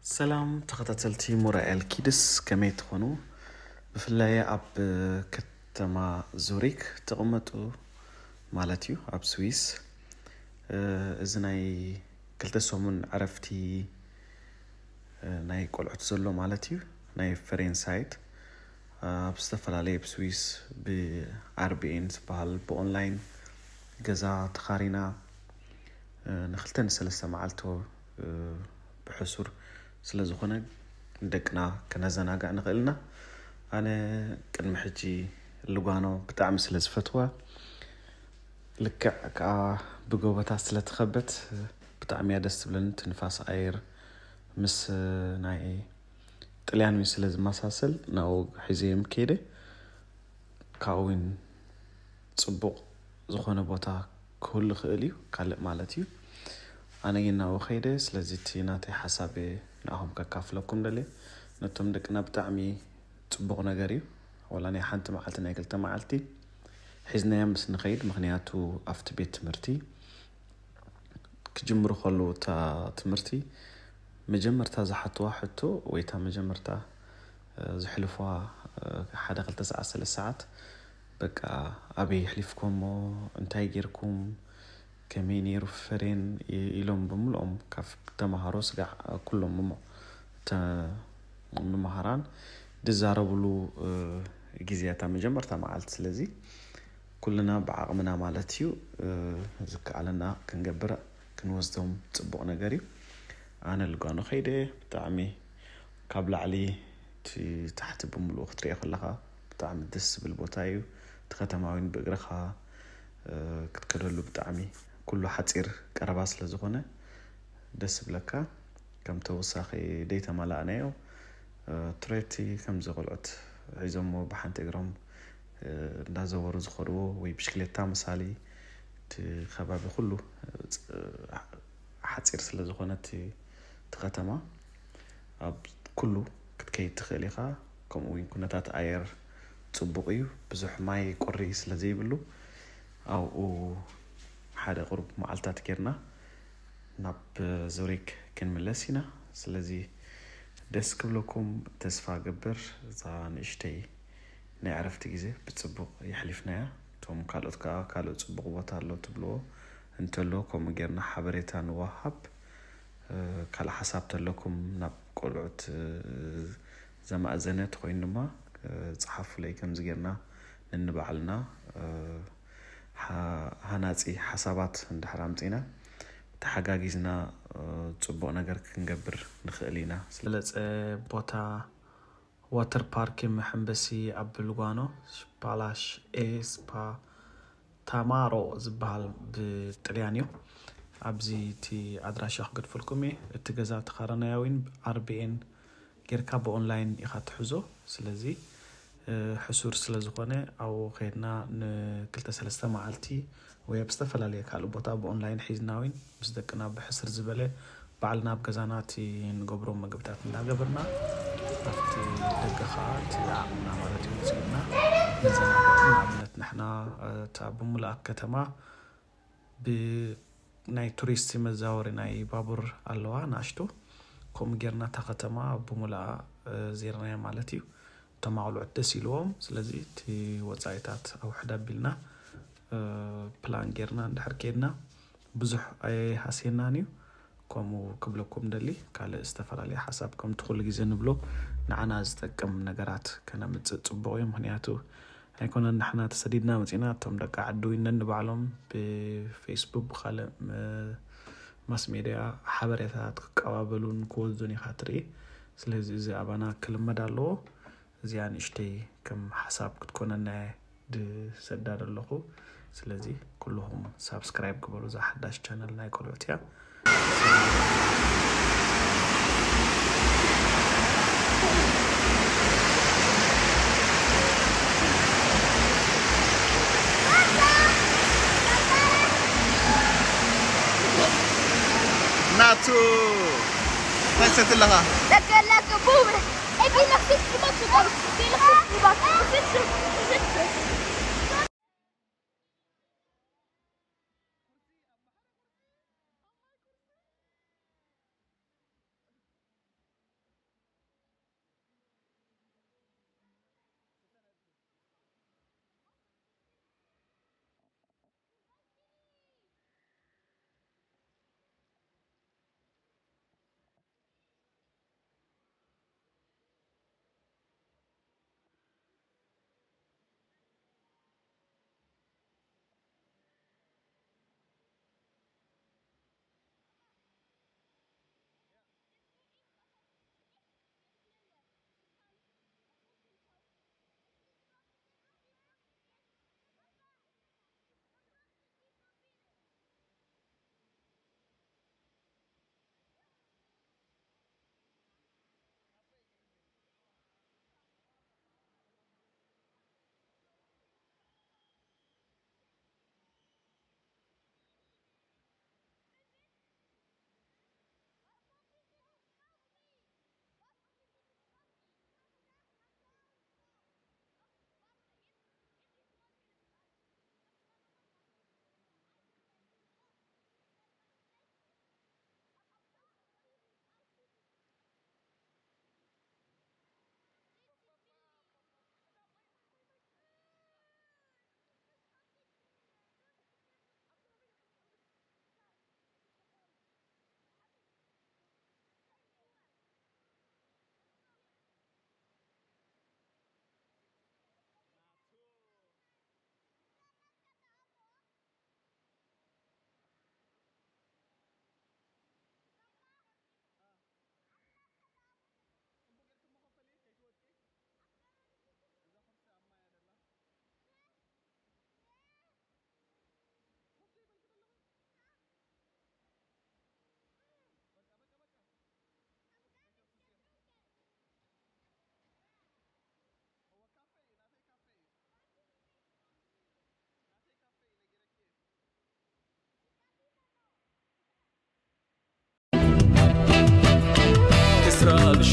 ሰላም ተኸታተልቲ ሞራኤል ኪድስ፣ ከመይ ትኾኑ? ብፍላይ ኣብ ከተማ ዙሪክ ትቕመጡ ማለት እዩ፣ ኣብ ስዊስ። እዚ ናይ ክልተ ሰሙን ዕረፍቲ ናይ ቆልዑት ዘሎ ማለት እዩ፣ ናይ ፈሬንሳይት። ኣብ ዝተፈላለየ፣ ኣብ ስዊስ ብኣርቢኤን ዝበሃል ብኦንላይን ገዛ ተኻሪና ንክልተ ንሰለስተ መዓልቶ ብሕሱር ስለ ዝኾነ ንደቅና ከነዘናጋዕ ንኽእል ኢና። ኣነ ቅድሚ ሕጂ ልጓኖ ብጣዕሚ ስለ ዝፈትዋ፣ ልክዕ ከዓ ብጎቦታት ስለ ትኸበት ብጣዕሚ እያ ደስ ትብለኒ። እቲ ንፋስ ኣየር ምስ ናይ ጥልያን እዩ ስለ ዝመሳሰል ናብኡ ሒዘዮም ከይደ። ካብኡ እውን ፅቡቕ ዝኾነ ቦታ ክህሉ ይኽእል እዩ፣ ካልእ ማለት እዩ። ኣነ ግን ናብኡ ከይደ፣ ስለዚ እቲ ናተይ ሓሳብ ንኣኹም ከካፍለኩም ደልየ። ነቶም ደቅና ብጣዕሚ ፅቡቕ ነገር እዩ። ዋላ ናይ ሓንቲ መዓልቲ ናይ ክልተ መዓልቲ ሒዝናዮም ምስ ንኸይድ፣ ምኽንያቱ ኣብቲ ቤት ትምህርቲ ክጅምሩ ከለዉ እታ ትምህርቲ መጀመርታ ዝሓትዋ ሕቶ ወይ እታ መጀመርታ ዝሕልፍዋ ሓደ ክልተ ሰዓት ሰለስተ ሰዓት በቃ ኣበይ ኣሕሊፍኩሞ፣ እንታይ ጌርኩም፣ ከመይ ነይሩ ፈሬን ኢሎም ብምልኦም ካብ ተምሃሮ ስጋዕ ኩሎም እሞ መምሃራን ዝዛረብሉ ግዜያታ መጀመርታ መዓልቲ። ስለዚ ኩልና ብዓቕምና ማለት እዩ ዝከኣለና ክንገብር ክንወስዶም ፅቡቕ ነገር እዩ። ኣነ ልጓኖ ከይደ ብጣዕሚ ካብ ላዕሊ እቲ ታሕቲ ብምልኡ ክትሪኦ ከለኻ ብጣዕሚ ደስ ዝብል ቦታ እዩ። እቲ ከተማ እውን ብእግርኻ ክትከደሉ ብጣዕሚ ኩሉ ሓፂር ቀረባ ስለ ዝኾነ ደስ ዝብለካ። ከም ተወሳኺ ደይተመላእናዮ ትሬቲ ከምዚ ቆልዑት ሒዞሞ ብሓንቲ እግሮም እንዳዘወሩ ዝኸድዎ ወይ ብሽክሌታ ምሳሌ እቲ ከባቢ ኩሉ ሓፂር ስለ ዝኾነ እቲ ከተማ ኣብ ኩሉ ክትከይድ ትኽእል ኢኻ። ከምኡ እውን ኩነታት ኣየር ፅቡቕ እዩ። ብዙሕ ማይ ቁሪ ስለ ዘይብሉ ኣብኡ ሓደ ቁሩብ መዓልታት ጌርና ናብ ዙሪክ ክንምለስ ኢና። ስለዚ ደስ ክብለኩም ተስፋ ገብር። እዛ ንእሽተይ ናይ ዕረፍቲ ግዜ ብፅቡቕ የሕሊፍናያ። እቶም ካልኦት ከዓ ካልእ ፅቡቕ ቦታ ኣሎ ትብልዎ እንተሎ ከምኡ ጌርና ሓበሬታ ንወሃብ። ካልእ ሓሳብ ተለኩም ናብ ቆልዑት ዘማእዘነ ተኮይኑ ድማ ፀሓፉለይ። ከምዚ ጌርና ንንባዕልና ሃናፂ ሓሳባት እንድሕር ኣምፂና ተሓጋጊዝና ፅቡቕ ነገር ክንገብር ንኽእል ኢና። ስለፀ ቦታ ዋተር ፓርክ መሐንበሲ ኣብ ልጓኖ ፓላሽ ኤ ስፓ ታማሮ ዝበሃል ብጥልያን እዩ። ኣብዚ እቲ ኣድራሻ ክገድፈልኩም እየ። እቲ ገዛ ተኻረናያ እውን ኣርቢኤን ጌርካ ብኦንላይን ኢኻ ትሕዞ። ስለዚ ሕሱር ስለ ዝኾነ ኣብኡ ከይድና ንክልተ ሰለስተ መዓልቲ ወይ ኣብ ዝተፈላለየ ካልእ ቦታ ብኦንላይን ሒዝና እውን ምስ ደቅና ብሕስር ዝበለ ባዕልና ኣብ ገዛና እቲ ንገብሮ ምግብታት እንዳገበርና ኣብቲ ደገ ከዓ እቲ ዓቕምና ማለት እዩ ውፅኢና ንዘናግዕ። ንኣብነት ንሕና እታ ብምሉኣት ከተማ ብናይ ቱሪስት መዛወሪ ናይ ባቡር ኣለዋ ንኣሽቱ። ከምኡ ጌርና እታ ከተማ ብሙሉኣ ዜርናያ ማለት እዩ። እቶም ኣቕልዑት ደስ ኢልዎም። ስለዚ እቲ ወፃኢታት ኣውሕድ ኣቢልና ፕላን ጌርና እንድሕር ከይድና ብዙሕ ኣይሃስየናን እዩ። ከምኡ ክብለኩም ደሊ ካልእ ዝተፈላለየ ሓሳብ ከምቲ ኩሉ ግዜ ንብሎ ንዓና ዝጠቅም ነገራት ከነምፅእ ፅቡቕ እዩ። ምክንያቱ ኣይኮነን ንሕና ተሰዲድና መፂና እቶም ደቂ ዓዲ እውን ነንባዕሎም ብፌስቡክ ብካልእ ማስ ሜድያ ሓበሬታት ክቀባበሉን ክወስዱን ኢኻ ትርኢ። ስለዚ እዚ ኣባና ክልመድ ኣለዎ። እዚኣ ንእሽተይ ከም ሓሳብ ክትኮነና እየ ድሰዳ ዘለኹ። ስለዚ ኩልኹም ሳብስክራይብ ግበሩ። እዛ ሓዳሽ ቻነል ናይ ቆልዑት እያ። ናቱ እንታይ ትሰቲ ኣለኻ? ለከ ለከ ቡበ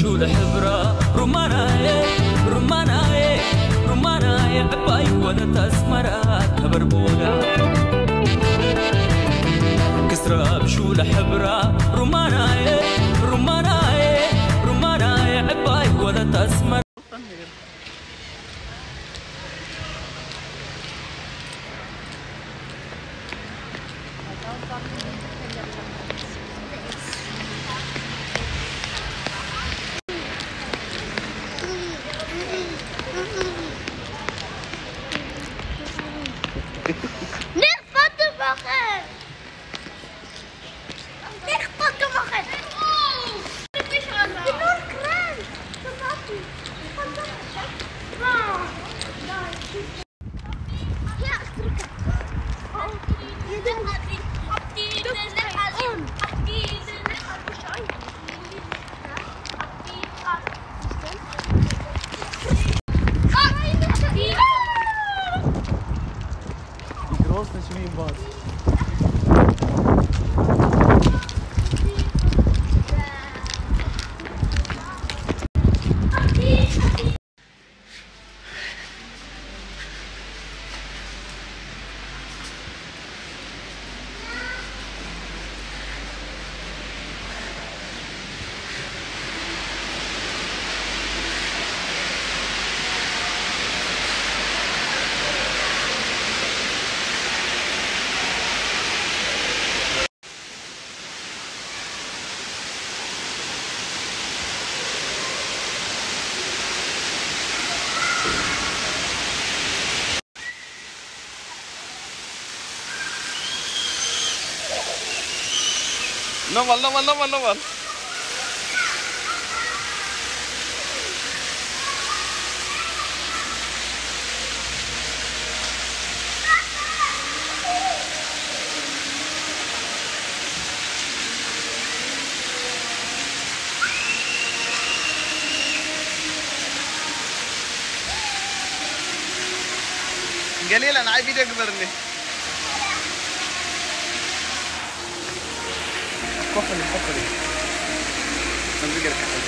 ذو الحبرة روماناية، روماناية، روماناية، عباي ولد أسمرة، كبر بولا. كسرة بشو الحبرة روماناية، روماناية، روماناية، عباي ولد أسمرة. Nick, wat de wacht. Nick, wat de wacht. Die grootste zwembad. Normal, normal, normal, normal. ገሊላ ንዓይ ቪድዮ ግበርኒ። ኮፍሊ፣ ኮፍሊ። ከምዚ ጌርካ ሕዚ።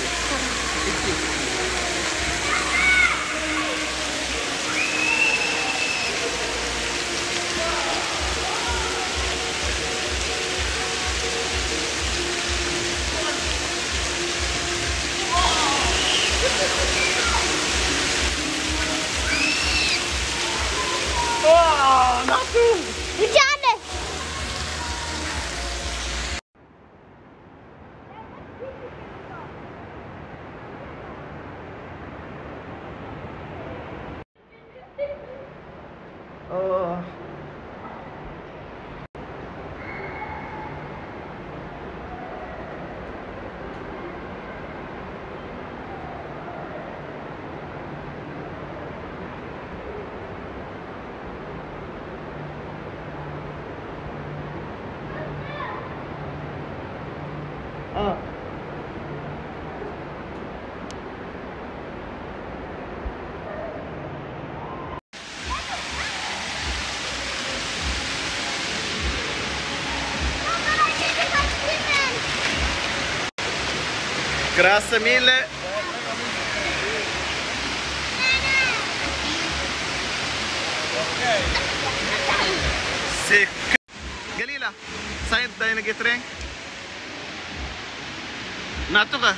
Grazie mille. Sì. Galila, sai dai neghe tre? Natuka.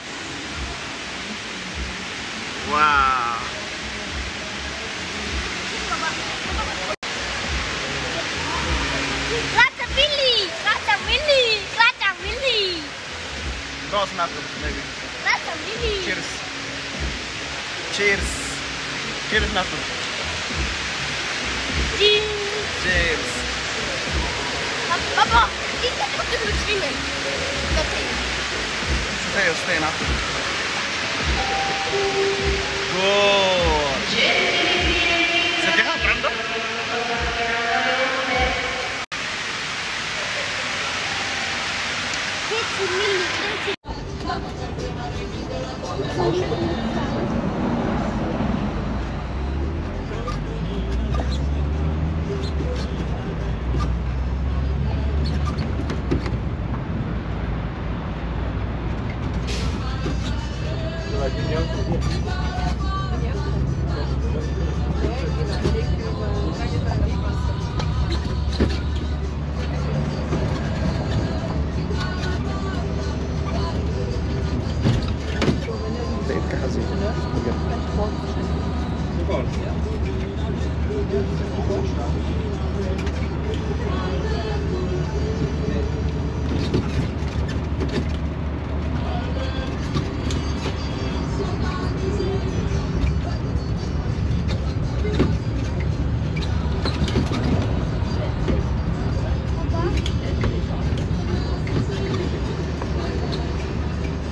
Wow. Rata Willy, Rata Willy, Rata Willy. Dos natuka, maybe. Rata Willy. Cheers. Cheers. Cheers, Nathan. Cheers. Cheers. Papa, you can put the machine in. Nothing. Stay, stay, Nathan. Good. Sentiha, pronto?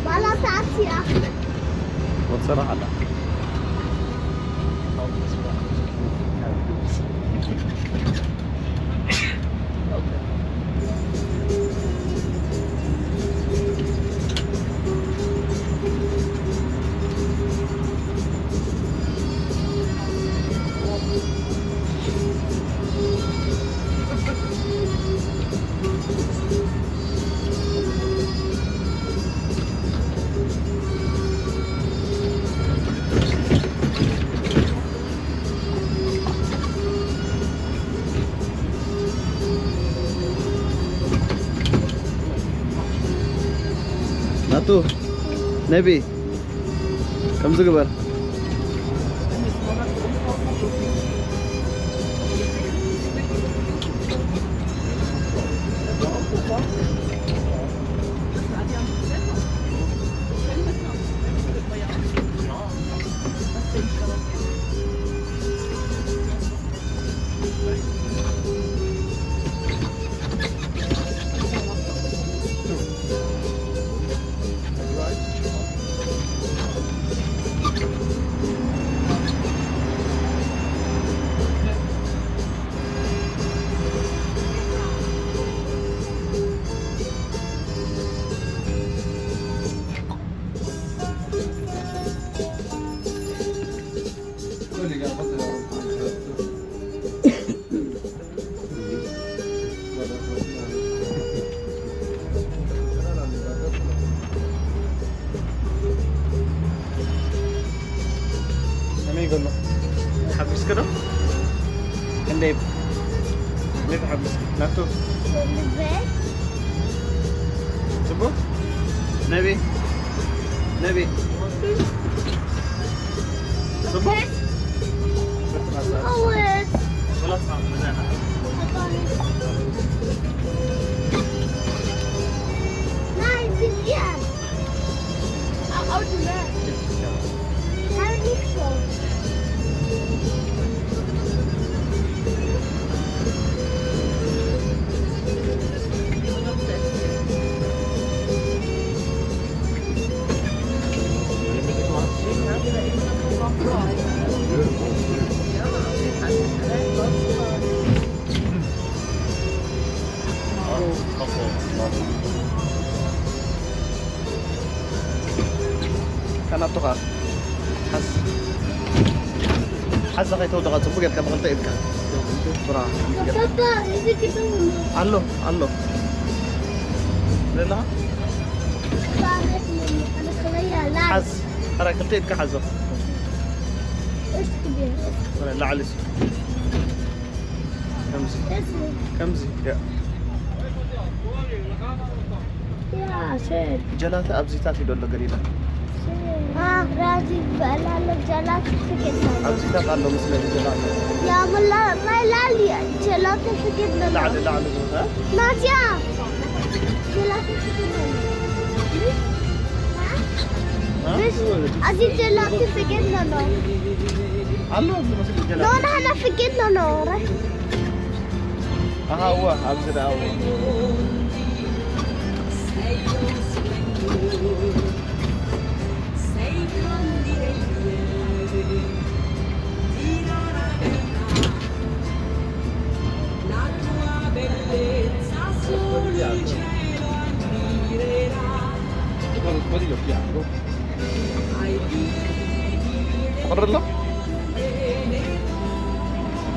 ባላ ታክሲ ኣፍ ወጸራ ኣላ። ናቱ ነቢ ከምዚ ግበር። ከመይ ይገሎ? ተሓጒስኪ ዶ? ክንደይ፣ ክንደይ ተሓጒስኪ? ናቱ? ጽቡቕ? ነቢ? ነቢ? ጽቡቕ? ከናቱ ኸኣ ሓዝ። ሓዝ ከይተውድቓ ጽቡቕ ጌርካ ብኽልተ ኢድካ። ቱራ። ኣሎ፣ ኣሎ። ለላ? ሓዝ። ኧረ ክልተ ኢድካ ሓዞ። ላዕሊ። ከምዚ። ከምዚ። ያ። ጀላተ ኣብዚታት እዩ ዘሎ ገሊላ። ኣብዚታት ኣሎ መስለኒ ጀላተ። ላዕሊ፣ ላዕሊ ጀላተ። ላዕሊ፣ ላዕሊ ቦታ። ናትያ። ጀላተ። ኣዚ ጀላተ ፍቅር ነው ነው። ኣሎ ዝመስል ጀላተ። ኖ፣ ናህና ፍቅር ነው ነው። ኣሃ፣ እወ፣ ኣብዚ ደኣ እወ። ቆርሎ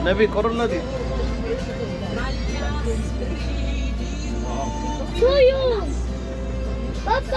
ነቢ ቆርሎ ዲ ሶዮ ፓፓ